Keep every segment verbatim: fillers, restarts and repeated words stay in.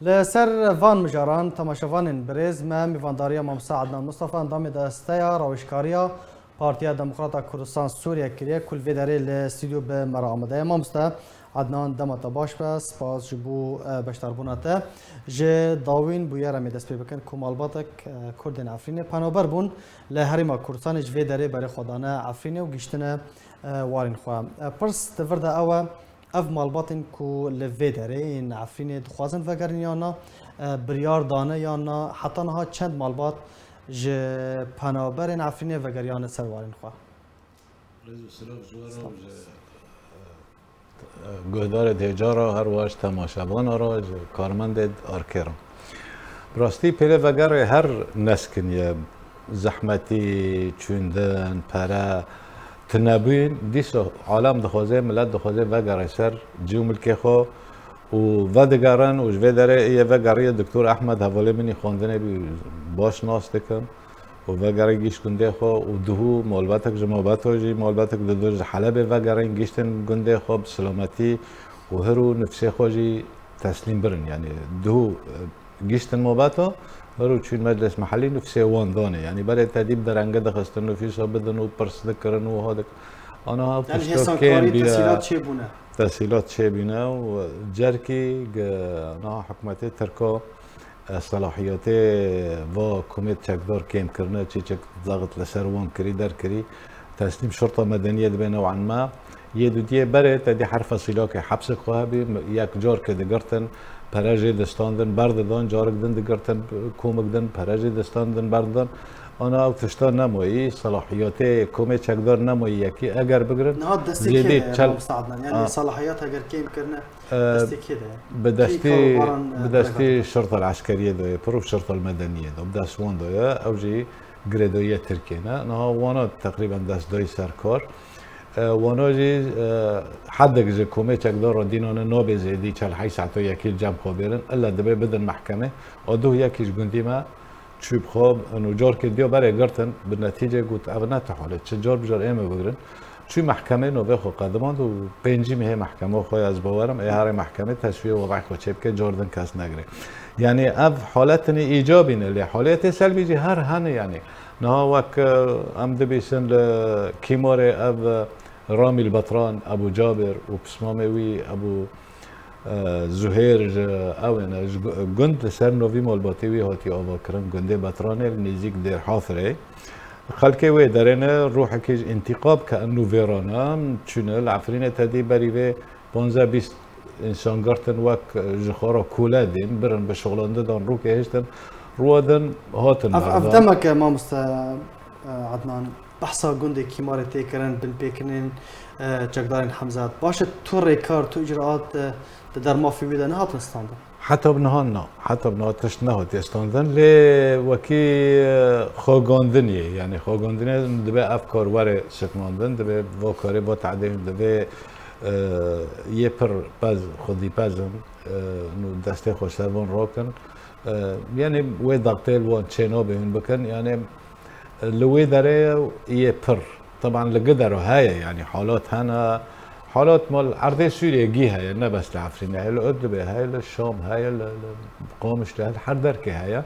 Li ser van mijaran, temaşevanên birêz, me mîvandariya Mamosta Adnan Mustafa, endamê desteya rawêjkariya Partiya Demokrata Kurdistan Sûriye kiriye, ku li vê derê li stûdyo bi me re amade ye. Mamoste Adnan, dema te baş be, spas ji bo, e, beşdarbûna te. Ji dawîn bûyer em ê dest pê bikin ku malbatek, e, Kurdên Efrînê penaber bûn li Herêma Kurdistanê ji vê derê berê xwe dane Efrînê û gihîştine, e, warên xwe. E, pirs di vir de ew e, ev malbatên ku li vê derê yên Efrînê dixwazin vegerin yan na, e, biryar dane yan na, heta niha çend malbat ji penaberên Efrînê vegeriyane ser warên xwe? Rêz û silav ji we re û ji, e, e, guhdarê dê cara, her wiha ji temaşevana re, ji karmendê arkê re. Bi rastî pêlê vegerê her neskin ye, zehmetî, çûndin, pere, tunebûn, dîsa alem dixwaze, milet dixwaze vegere ser cî û milkê xwe û vedigerin û ji vê derê yê vegeriye Doktor Ehmed hevalê min î xwendinê bî, baş nas dikim û vegerê gihîşt gundê xwe û duhû malbatek ji malbata jî, malbatek di dur ji Helebê vegerin gihîştin gundê xwe bi silametî û hir û nifsê xwe jî teslîm birin. Yanî duhû, e, gihîştin malbata, hir û çûn meclis mehellî nifsê wan danê. Yanî berê te dî bi derenge dixistin, nifûsa bidin û pirs dikirin û ha dik-, ana ev Yanî tişta hêsankarî, kêm bîye. Tesîlat çêbûne. Tesîlat çêbîne û cerkî ge-, niha hikûmetê Tirka, e, selahiyetê va komê çekdar kêm kirine, çîçek zaxit li ser wan kirî, derkirî, teslîm şurta medeniyê dibe new'an me. Yê dudiyê berê te dî her fesîlakê hepsek xwe hebî, yek carkê digirtin, pere jê distandin, berdidan, carek din digirtin, komik din, pere jê distandin, berdidan. Ana ew tişta nemayî, selahiyetê komê çekdar nemayî yekî. Eger bigirin, Niha destê kê zêdî de ye, çel-, Mamoste Adnan? Yanî A. selahiyet eger kêm kirine, E, destê kê de ye? bi Kî destî, karobaran, e, bi destî derve dike? Şirtal eskeriyê de ye, pir û şirtal medeniyê de, bi dest wan de ye. Ew jî girêdayîya Tirkiyê ne. Niha wana teqrîben dest dayî ser kar. E, wana jî, e, hedek ji komê çekdar re dînane nabê zêdî çel heyş saeto yekî cem xwe bêrin. Illa dibe bidin mehkemê. A duh yekî ji gundî me çû bi xwe, û carkê diya berê girtin, bi netîce got, ev ne tu halê, çi car bi car ê me bigrin. Çû mehkemê navê xwe qedimand û pêncî mehê mehkema xwe ya ez bawerim, ê herê mehkemê teswiyê wedayê xwe çê bike, car din kes negire. Yanî ev haletini îcabî ne, lê haletê selbî jî her hene yanî. Niha wek, e, em dibîsin li Kîmarê ev, e, Ramîl Betran, Ebû Cabir û pismamê wî Ebû, e, Zuhêr ji ew ê ne, ji gu-, gund li ser novî malbatê wî hatiye avakirin, gundê Betranê li nêzîk Dêrhatirê. Xelkê wê derê ne, ruhekê ji întîqam ke nûvêran e, çûne li Efrînê te dî berî vê panzdeh bîst însan girtin wek ji xwe re kole dîn, birin bi şixulandidan rûkê hiştin, ruwa din hatin Ev, ev berdan. Demek e, mamoste, e, Adnan, behsa gundê Kîmarê tê kirin, binpêkirinên, e, çekdarên Hemzat. Baş e, tu rêkar, tu îcraat, e, di dermafê wî de nehatin standin? Heta bi niha na. Heta bi niha tişt nehatiye standin. Lê wekî, e, xwegandinê, yanî xwegandinê dibe ev kar were sekmandin, dibe va karê va tedê, dibe, e, yê pir pez, xwedî pez in, e, nû destê xwe ser van rakin. E, yanî wê daqtê li wan çê nabe hûn bikin. Yanî li wê derê yê pir. Teban li gidero heye, yanî halat hene. Halat mal erdê Sûriyê gî heye, ne bes li Efrînê heye, li Idlibê heye, li Şam heye, li, li Qamişlê heye, her derkê heye.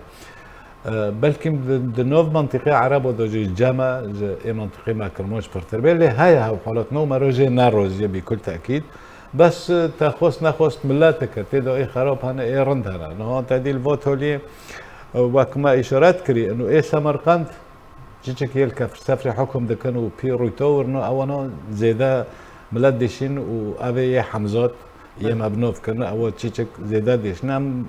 E, belkî di, di nav mentiqê Erebo de jî cem e, ji ê mentiqê me Kirmanc pirtir bê, lê heye hev halat nav me rojê ne roziye bî kul tekîd. Bes, e, te xwest nexwest mileteke tê de ê xerab hene, ê rind hene. Niha te dî li va toliyê, e, wek me îşaret kirî, ino ê Semerqend, Çiçek yê li kef-, sefrê hukm dikin û pî rûytewir no, ewana zêde milet dişîn û ev ê yê Hemzat yê Belê. me bi nav kirin, ewa çiçek zêde dişîn. Em,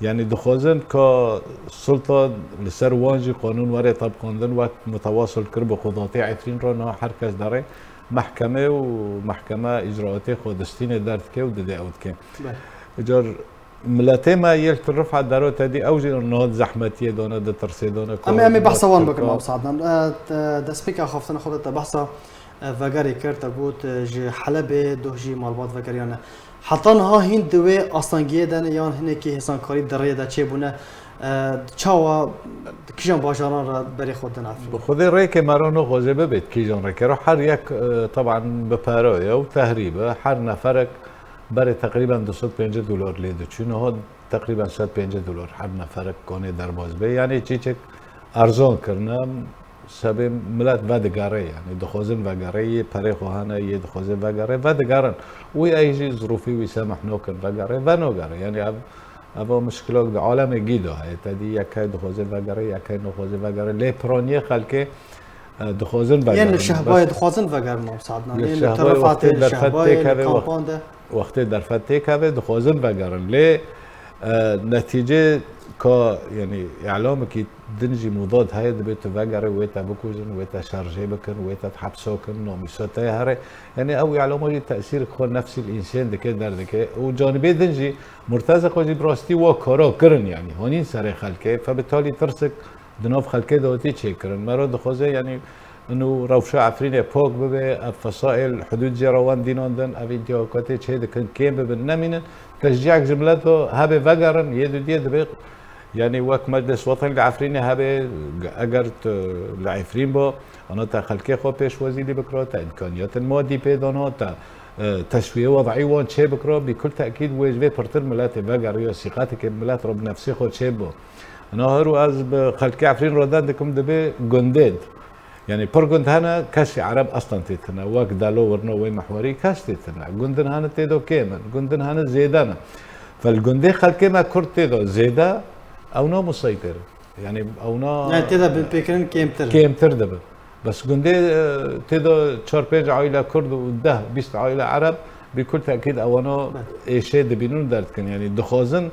yanî dixwazin ka sulta li ser wan jî qanûn were tabqandin, wek mutawasil kir bi qudatê Efrîn re, niha her kes derê mehkeme û mehkeme îcraatê xwe distînê derdike û dide ew dike. Belê. Car Miletê me yê li Tirrifa dero te dî, ew jî niha di zehmetiyê de ne, di tirsê de ne, Em ê, em ê Kurd, behsa wan Tirka. bikin, Mam Saad. Em, e, te, destpêka xaftina xwe de te behsa, e, vegerê kir, te got, e, ji Helebê doh jî malbat vegeriyane. Heta niha hîn di wê astengiyê de ne, yan hinekî hêsankarî di rê de çêbûne, e, çawa di kîjan bajaran re berê xwe din Efrîn? Bi xwedê rêkê me re nexwaze bibêt kîjan rêkê re. Her yek, e, teban bi pere ye û tehrîb e. Her neferek berê teqrîben du sed pêncî dolar lê diçû. Niha Teqrîben sed pêncî dolar her neferek konê derbaz bê. Yanî çîçek erzan kirine, sebê milet vedigere, yanî dixwazin vegere, yê perê xwe hene, yê dixwazin vegere, vedigerin. Wî ey jî zirûfî wî semeh nokin vegere, venogere. Yanî ev, eva mişkilok di alemê gî de heye. Te dî yekey dixwaze vegere, yekey nexwaze vegere. Lê piraniyê xelkê, e, dixwazin vegerin. Yên li Şehbayê dixwazin vegerin, Mam Sadnan. Yên li Şehbayê, Terefat, wextê li Derfet Şehbayê, li têkeve, wext-, kampan de. Wextê Derfet têkeve, dixwazin vegerin. Lê, e, netîcê ka, yanî, îlamekî din jî mudad heye, dibê tu vegerê, wê te bikujin, wê te şerjê bikin, wê te hepso kin, namûsa te here. Yanî, ew îlama jî tesîrek xwe nefsî li însên dike, derdike. Û canibê din jî, Murtezeko jî bi rastî wa kara kirin, yanî, hanîn serê xelkê, fe bi talî tirsik di nav xelkê de hatî çêkirin. Mero dixwaze, yanî, inu rewşa Efrînê pak bibe, ev fesaîl hudûd jê re wan dînan din, ev întîhakatê çê dikin, kêm bibin, nemînin. Teşcîyek ji milet ve hebe vegerin, yê dudiyê dibe, yanî, wek Meclis Wetenî li Efrînê hebe, eger tu li Efrîn bo, ana te xelkê xwe pêşwazî lê bikira, te îmkaniyatên madî pê dana, te, e, teswiyê wed'î wan çê bikira, bîkul tekîd wê ji vê pirtir miletê vegeriya sîqeteke milet re bi nefsê xwe çê bo. Ina her û ez bi xelkê Efrîn re deng dikim, dibê gundê di. Yanî pir gund hene, kesî Ereb eslan tê tine. Wek Delo, Wirno, wê mihwerî kes tê tine. Gundin hene tê do kêm in, gundin hene zêde ne. Fel gundê xelkê me Kurd tê do zêde, ew na museytir. Yanî ew na Yani tê de binpêkirin kêmtir. Kêmtir dibe. Bes gundê, e, tê do çar pênc aîle Kurd û deh bîst aîle Ereb, bîkul tekîd ewana Beh. êşê dibînin û derdikin. Yanî dixwazin,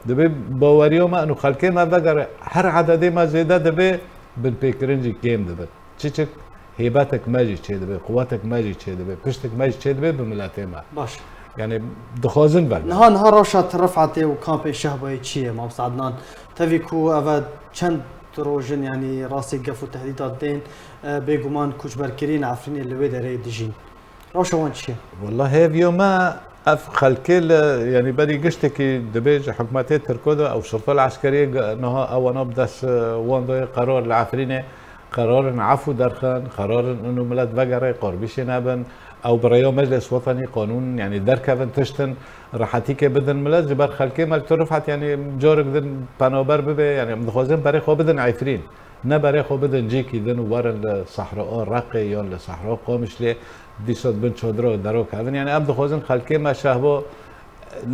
dibê baweriya me û xelkê me vegere, her ededê me zêde dibê binpêkirin jî kêm dibe. Çiçik hêbetek me jî çêdibe, quwetek me jî çêdibe, piştek me jî çêdibe bi miletê me. Baş. Yanî dixwazin vegerin. Niha, niha rewşa Tirifetê û kampê Şehbayê çi ye, Mam Sadnan? Tevî ku ev e çend roj in, yanî rastî gef û tehdîdat tên, e, bêguman koçberkirî ne Efrînê li wê derê dijîn. Rewşa wan çi ye? Wela hêviya me ev xelkê li, yanî berî giştekî dibê ji hikûmetê Tirko de ew şirtel eskeriyê ge-, niha ewana bi dest, e, wan de qerar li Efrînê, qerarin efû derxin, qerarin inu milet vegere, qurbîşê nebin, ew bi rêya Meclis Wetenî qanûn, yanî derkevin tiştin, rehetîkê bidin milet, ji ber xelkê me li Tirifet, yanî carek din penaber bibe, yanî em dixwazin berê xwe bidin Efrîn. Ne berê xwe bidin cîkî din û werin li Sehra Reqê yan li Sehra Qamişlê, dîsa di bin çadira dero kevin. Yanî em dixwazin xelkê me Şehbo,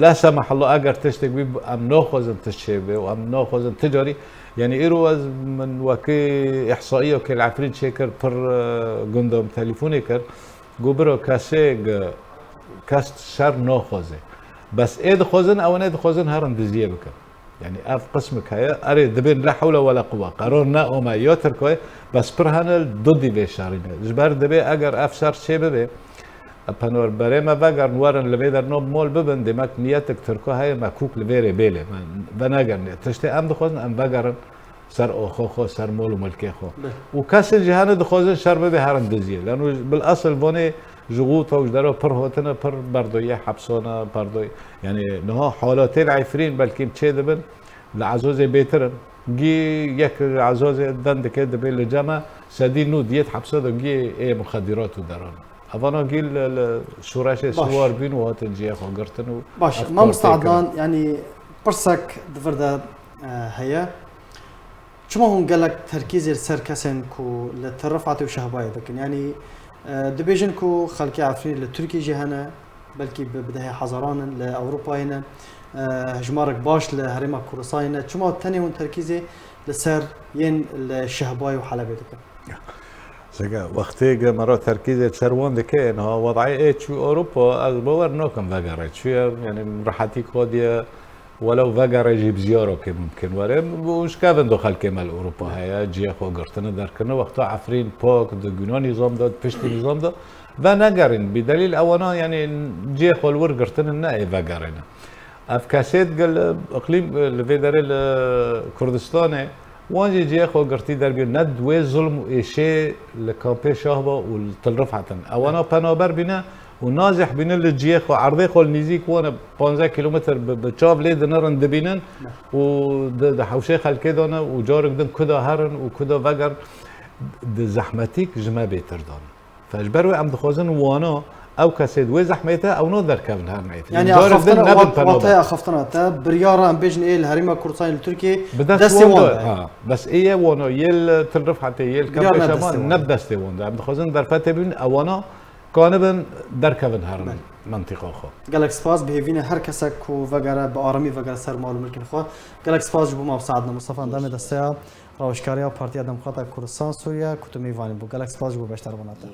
la semehullah, eger tiştek bî, em naxwazin tişt çêbe û em naxwazin ti carî. Yanî îro ez, min wekî îhsaiyekê li Efrîn çêkir, pir, e, gundam telefûnê kir. Got biro kesê ge-, kes şer naxwaze. Bes ê dixwazin, ew ê dixwazin herin diziyê bikin. Yanî ev qismik heye, erê dibên la hewle wela quwwa. Qerar ne ome ya Tirkiyê, bes pir hene li didî vê şerî ne. Ji ber dibê eger ev şer çê bibe, e, penor berê me vegerin, werin li vê der no bi mol bibin, demek niyetik Tirko heye, me kûk li vê rê bêlê. Me venegerin. Tiştê em dixwazin, em vegerin ser oxo xwe, ser mol û milkê xwe. Be. Û kesên jî hene dixwazin şer bibe herin diziyê. Leno bil esil vonê ji Ğûta û ji dera pir hotine, pir berdoyê hepsana, berdoy-, yanî niha halatê li Efrîn belkî çê dibin, li Ezozê bêtir in. Gî yek li Ezozê deng dike dibê li cem e, sedî nû diyet hepse de gî ê muxedîrat û deran. Evana gî li, li şoreşê Baş. siwar bîn û hatin cihê xwe girtin û Baş, ev Mamosta kar tê kirin. Adnan, yanî pirsek di vir de, e, heye. Çima hûn gelek terkîzê li ser kesên ku li Tirifetê û Şehbayê dikin? Yanî, e, dibêjin ku xelkê Efrînê li Tirkiyê jî hene, belkî bi, bi dehê hezaran in, li Ewropayê ne, e, hejmarek baş li Herêma Kurdistanê ne. Çima tenê hûn terkîzê li ser yên li Şehbayê û Helebê dikin? Seke wextê ge me re terkîzê ser wan dike, niha wedayê ê çû Ewropa, ez bawer nakim vegere. Çûye, yanî rehetî kodiye, Welew vegere jî bi ziyarokê mumkin were. Û ji kevin do xelkê me li Ewropa heye, cihê xwe girtine derkirine. Wexta Efrîn pak di guna nîzam de, di piştî nîzam de venegerîn. Bi delîl ewana, yanî cihê xwe li wir girtine, ne ê vegerêne. Ev kesê digel iqlîm, li vê derê li Kurdistanê, wan jî cihê xwe girtî derbiyo. Ne di wê zulm û êşê li kampê Şahba û li Til Rifet in. Ewana penaber bîne, û nazih bînin li cihê xwe, erdê xwe li nîzîk wan e, panzdeh kîlometr bi, bi çav lê dinirin dibînin û di, di hewşê xelkê de ne û carek din kuda herin û kuda vegerin, di zehmetîk ji me bêtir de ne. Fe ji ber wê em dixwazin wana ew kesê di wê zehmê de ew no derkevin her neyt. Yani axaftina, wat, wataya axaftina te biryara em bêjin ê li herêma Kurdistanê li Tirkiyê bi destê wan de. Ha, bes ê ye wano yê li Til Rifhetê yê li Kempê Şevan ne bi destê wan de. Em dixwazin derfetê bin ewana kanibin derkevin her mentiqa xwe. Gelek spas, bi hêvî ne her kesek ku vegere bi aramî vegere ser mal û milkên xwe. Gelek spas ji bo me Saedna Mustafa, endamê desteya rawişkariya Partiya Demokrata Kurdistan Sûriye ku tu mêvanî bû. Gelek spas ji bo beşdarbûna te.